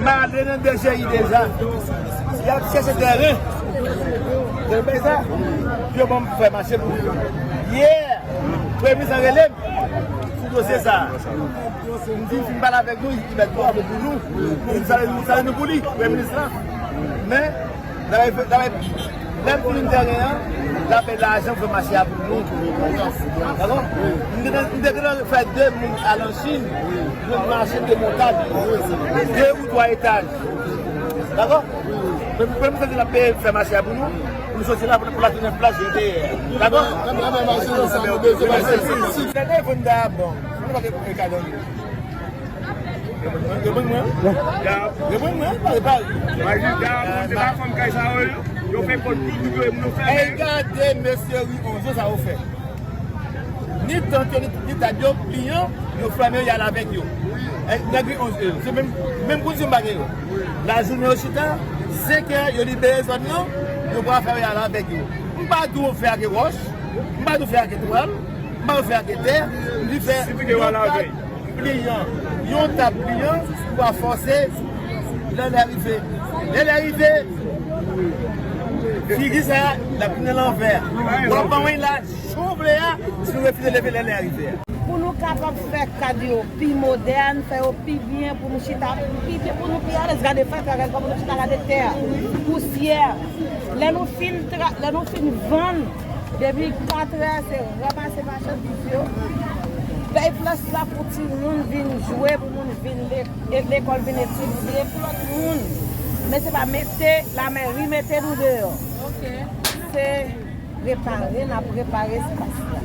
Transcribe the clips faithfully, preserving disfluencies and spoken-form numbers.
Pale nan D G I deja. Y ap chèche tèren. Tèren bay sa. Yo ban m fè mache pou yo. Yè, premye minis lan rele m sou dosye sa. M di, fin pale avèk nou, li mèt dwa pou nou. M salye nou, salye nou pou li, premye minis lan. Men, lè, lè, lè m fin tèren an, l ap bay lajan pou fè mache a pou nou. Dakò? M te, m te gentan fè de moun al an Chin, jwenn machin demontad. De ou twa etaj. Dakò? Premye, premye minis lan te ap peye fè mache a pou nou, pou nou soti la, pou, pou l al tounen plas, jete. Dakò? Nan, nan, nan, mache sa, nou bezwen mache. Telefòn ta bon. Nou pa gen kado. Reponn mwen. Reponn mwen, pale, pale. Majistra, moun se pa fanm kay sa yo, yo fè kòd tout yo, moun yo fèmen. Ey, gade mesye ri onz yo sa yo fè. Ni tant yo, ni, ni dad yo, kliyan, yo fèmen yo, y al avèk yo. Ey, nèg ri onz yo, se menm, menm kondisyon m pa gen yo. Lajounen yo chita, senkè, yo libere zòn nan, yo pran afè yo, y al avèk yo. M pa di w fè ak wòch, m pa di w fè ak twal, m pa di w fè ak tè, m di fè yon tab pliyan, yon tab pliyan pou pa fòse lè lè rive. Lè lè rive, figi sa a, l ap tounen lanvè. W ap ban mwen lajan w vle a, si w refize leve lè lè rive a. Pou nou kapab fè kad yo pi modèn, fè yo pi byen, pou nou chita pi byen, pou nou pi alèz. Gade fatra, gade kòman nou chita, gade tè a, pousyè. Lè nou fin tra-, lè nou fin vann, depi katrè, se ranmase machandiz yo, bay plas la pou timoun vin jwe, pou moun vin le-, e-, lekòl, vin etidye, pou lòt moun. Men se pa mete, lamèri mete nou deyò. Se repare, n ap repare espas la.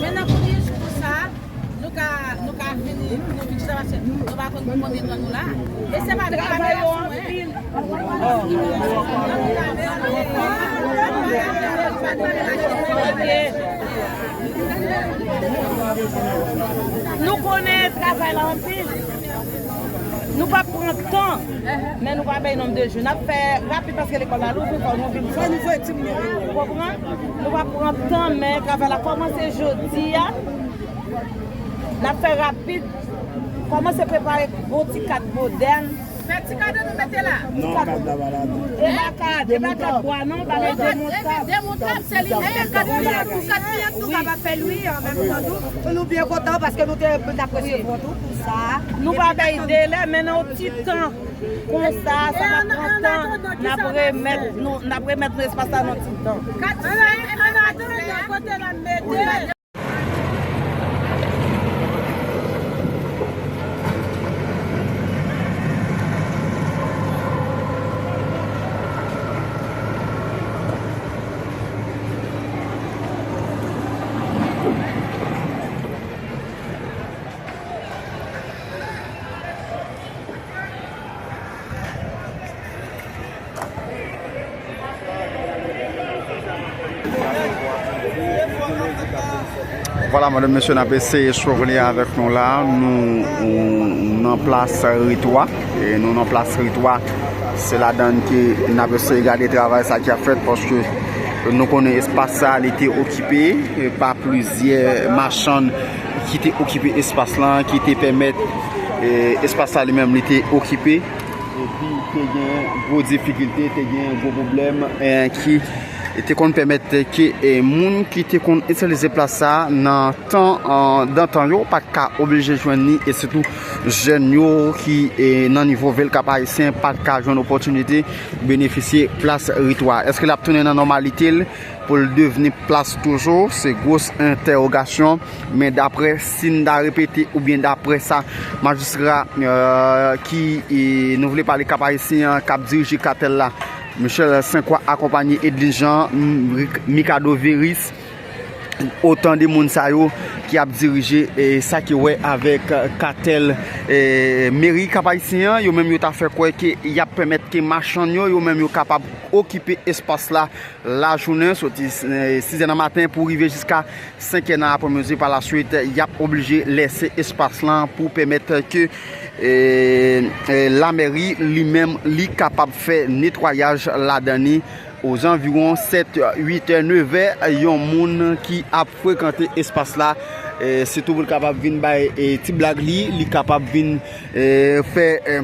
Men nan premye jou sa, nou ka, nou ka vini, nou vin chita, paske nou pa konn pou konbyen tan nou la. E se pa travay yo anpil. Nou konnen travay la anpil. Nou p ap pran tan, men nou pa bay nonm de jou. N ap fè rapid paske lekòl la louvri, fò nou vin. Fò nou voye timoun yo. Ou konprann? Nou p ap pran tan, men travay la kòmanse jodi a. N ap fè rapid. Kòmanse prepare bon ti kad modèn. Fè ti kad nou mete la. Non, kad la pa ladan. E pa kad, e pa kad bwa non, bagay demontab. Demontab, se li menm. Kad pliyan tou, kad pliyan tou kapab fè lwi an menm tan tou. Nou byen kontan paske nou te, n ap resevwa tou pou sa. Nou pa bay delè, men nan yon ti tan konsa, sa pa pran tan. N ap remèt nou, n ap remèt nou espas la nan ti tan. Kad pliyan, an atandan, kote l ap mete. Vwala, madanm, mesye, n ap eseye swiv li avèk nou la. Nou, nou nan plas Ritwa. E nou nan plas Ritwa. Se ladan ke n ap eseye gade travay sa ki ap fèt, paske nou konnen espas sa, li te okipe, e, pa plizyè machann ki te okipe espas lan, ki te pèmèt, e, espas sa li menm, li te okipe. Epi te gen gwo difikilte, te gen gwo pwoblèm, e, ki te konn pèmèt ke, e, moun ki te konn itilize plas sa nan tan, e, dantan yo pa t ka oblije jwenn li, e sitou jèn yo ki, e, nan nivo vil Kap Ayisyen pa t ka jwenn opòtinite benefisye plas Ritwa. Èske l ap tounen nan nòmalite l? Pou l devni plas toujou, se gwo entèwogasyon. Men daprè, si n ta repete oubyen daprè sa majistra, e, ki, e, nou vle pale Kap Ayisyen an, k ap dirije katèl la, Michel Saint-Croix akonpanye Edlin Jean, M-, Ric-, Mikado Veris, otan de moun sa yo ki ap dirije, e, sa ki wè avèk, e, katèl, e, meri Kap Ayisyen an, yo menm yo ta fè kwè ke y ap pèmèt ke machann yo, yo menm yo kapab okipe espas la lajounen, soti, e, sizè nan maten pou rive jiska senkè nan aprèmidi. Pa laswit, y ap oblije lèse espas lan pou pèmèt ke, e, e, lamèri li menm li kapab fè netwayaj ladan li. Ozanviwon sèt, uit è, nevè, yon moun ki ap frekante espas la, e, sitou pou l kapab vin bay, e, ti blag li, li kapab vin, e, fè, e,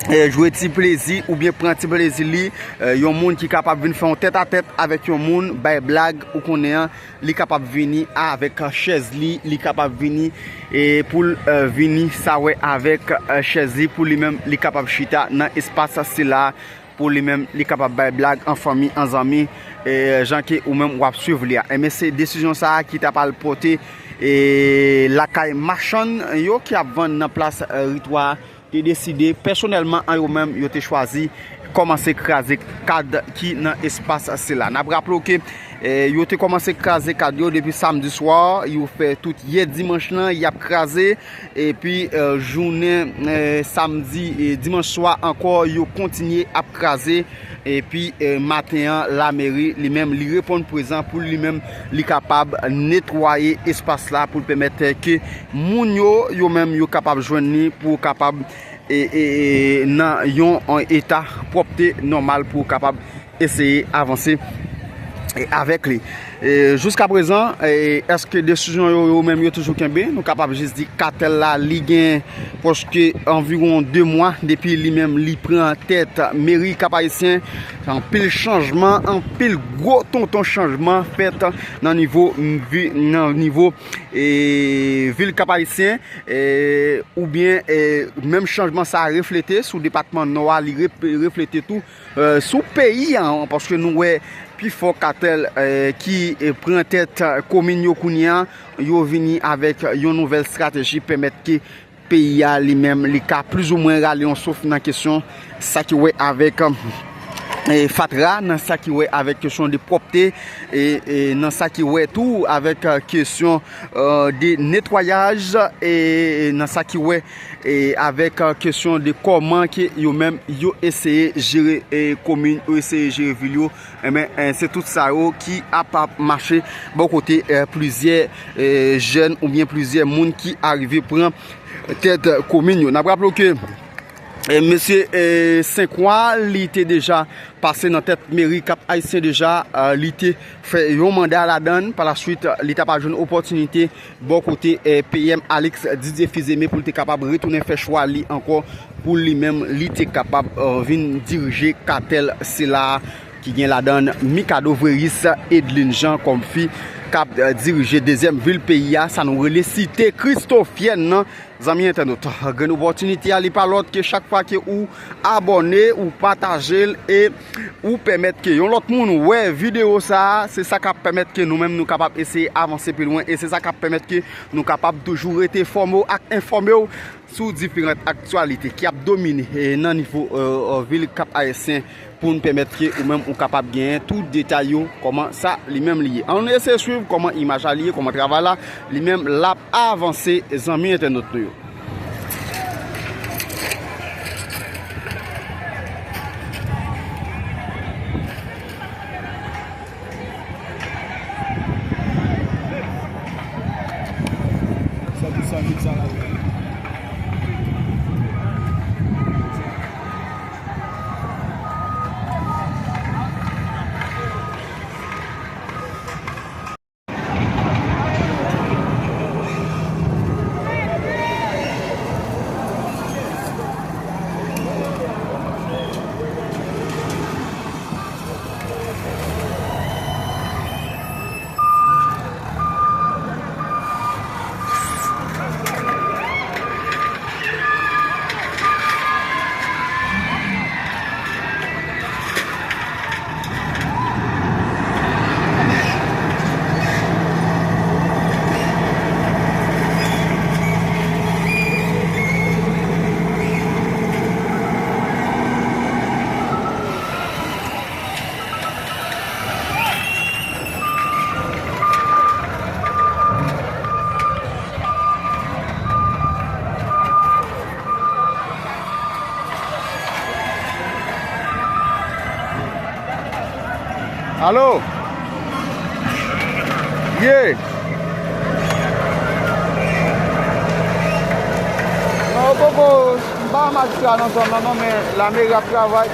e, jwe ti plezi oubyen pran ti plezi li. E, yon moun ki kapab vin fè yon tèt a tèt avèk yon moun, bay blag, ou konnen an, li kapab vini avèk chèz li, li kapab vini, e, pou l, e, vini sa wè avèk, e, chèz li, pou li menm, li kapab chita nan espas sila, pou li menm, li kapab bay blag an fanmi, an zanmi, e, jan ke ou menm w ap swiv li a. Enben, se desizyon sa a ki ta pral pote, e, lakay machann yo ki ap vann nan plas, e, Ritwa te deside pèsonèlman an yo menm, yo te chwazi kòmanse kraze kad ki nan espas sila. N ap raple w ke, e, yo te kòmanse kraze kad yo depi samdi swa, yo fè tout yè dimanch lan, y ap kraze, epi, e, jounen, e, samdi, e, dimanch swa ankò, yo kontinye ap kraze, epi, e, maten an, lameri, li menm, li reponn prezan pou li menm, li kapab netwaye espas la pou l pèmèt ke moun yo, yo menm, yo kapab jwenn li pou kapab e, e, e, nan yon, yon eta pwòpte nòmal pou kapab eseye avanse, e, avèk li. E, jiska prezan, e, èske desizyon yo, yo menm yo toujou kenbe? Nou kapab jis di katèl la, li gen pwòske anviwon de mwa depi li menm li pran tèt meri Kap Ayisyen. Anpil chanjman, anpil gwo tonton chanjman fèt nan nivo, vi-, nan nivo, e, vil Kap Ayisyen. E, oubyen, e, menm chanjman sa a reflete sou depatman Nò a, li rep-, reflete tou, e, sou peyi a, paske nou wè pifò katèl, e, ki, e, pran tèt, e, komin yo kounye a, yo vini avèk yon nouvèl estrateji pèmèt ke peyi a li menm, li ka plizoumwen rale yon souf nan kesyon sa ki wè avèk, e, fatra, nan sa ki wè avèk kesyon de pwòpte, e, e, nan sa ki wè tou avèk, e, kesyon, e, de netwayaj, e, e, nan sa ki wè, e, avèk, e, kesyon de kòman ke yo menm yo eseye jere, e, komin, yo eseye jere vil yo. Enben, e, se tout sa yo ki ap, ap mache bò kote, e, plizyè, e, jèn oubyen plizyè moun ki arive pran tèt komin yo. N ap raple w ke, e, mesye, e, Senkwa, li te deja pase nan tèt meri Kap Ayisyen deja, e, li te fè yon manda ladann, pa la swit, li ta pa jwenn opòtinite bò kote, e, P M Alex Didier Fils-Aimé pou l te kapab retounen fè chwa li ankò, pou li menm, li te kapab, e, vin dirije katèl sila a, ki gen ladann Mikado Vréris, Edline Jean kòm fi k ap, e, dirije dezyèm vil peyi a, sa nou rele Site Kristofyèn nan. Zanmi entènot, grenn opòtinite a, li pa lòt ke chak fwa ke ou abòne, ou pataje l e ou pèmèt ke yon lòt moun wè videyo sa a, se sa k ap pèmèt ke nou menm nou kapab eseye avanse pi lwen e se sa k ap pèmèt ke nou kapab toujou rete fòme w ak enfòme w sou diferan aktyalite ki ap domine, e, nan nivo, e, e, vil Kap Ayisyen pou n pèmèt ke ou menm ou kapab genyen tout detay yo, kòman sa li menm li ye. Ann eseye swiv kòman imaj la li ye, kòman travay la li menm l ap avanse, zanmi entènot nou yo. Alo? Ye? Non, yo poko, m pa wè majistra nan zòn nan non, men lameri ap travay.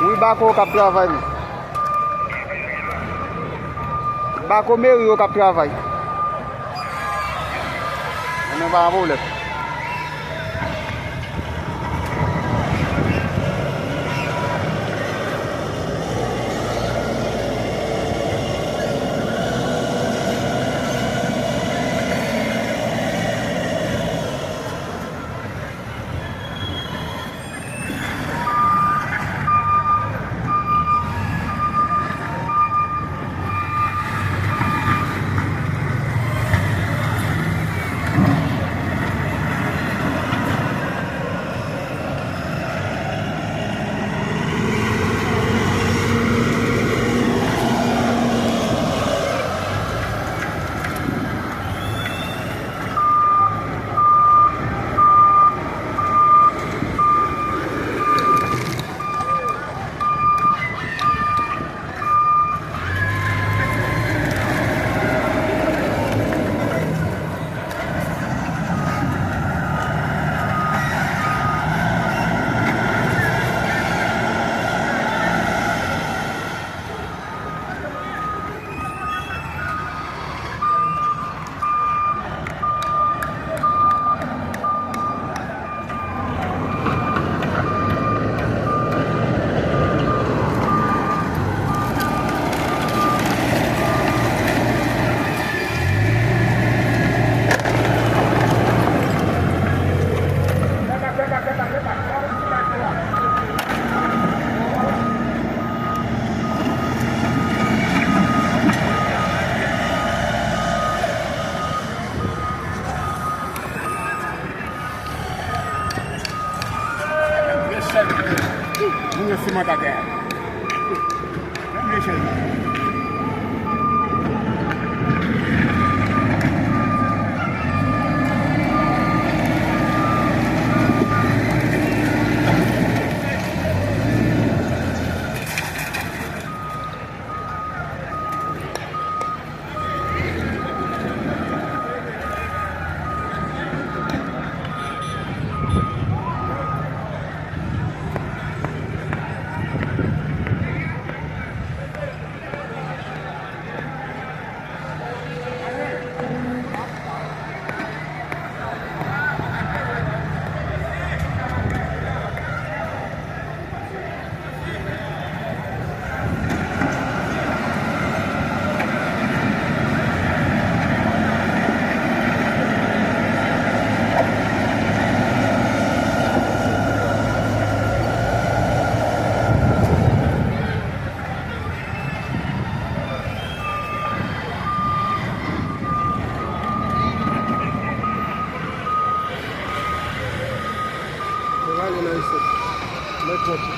Wi, bako k ap travay, men. Bako meri yo k ap travay. Men pa gen pwoblèm. Moun yo siman atè a. Menm lechèl. Nou ale nan isit. Mwen tranki.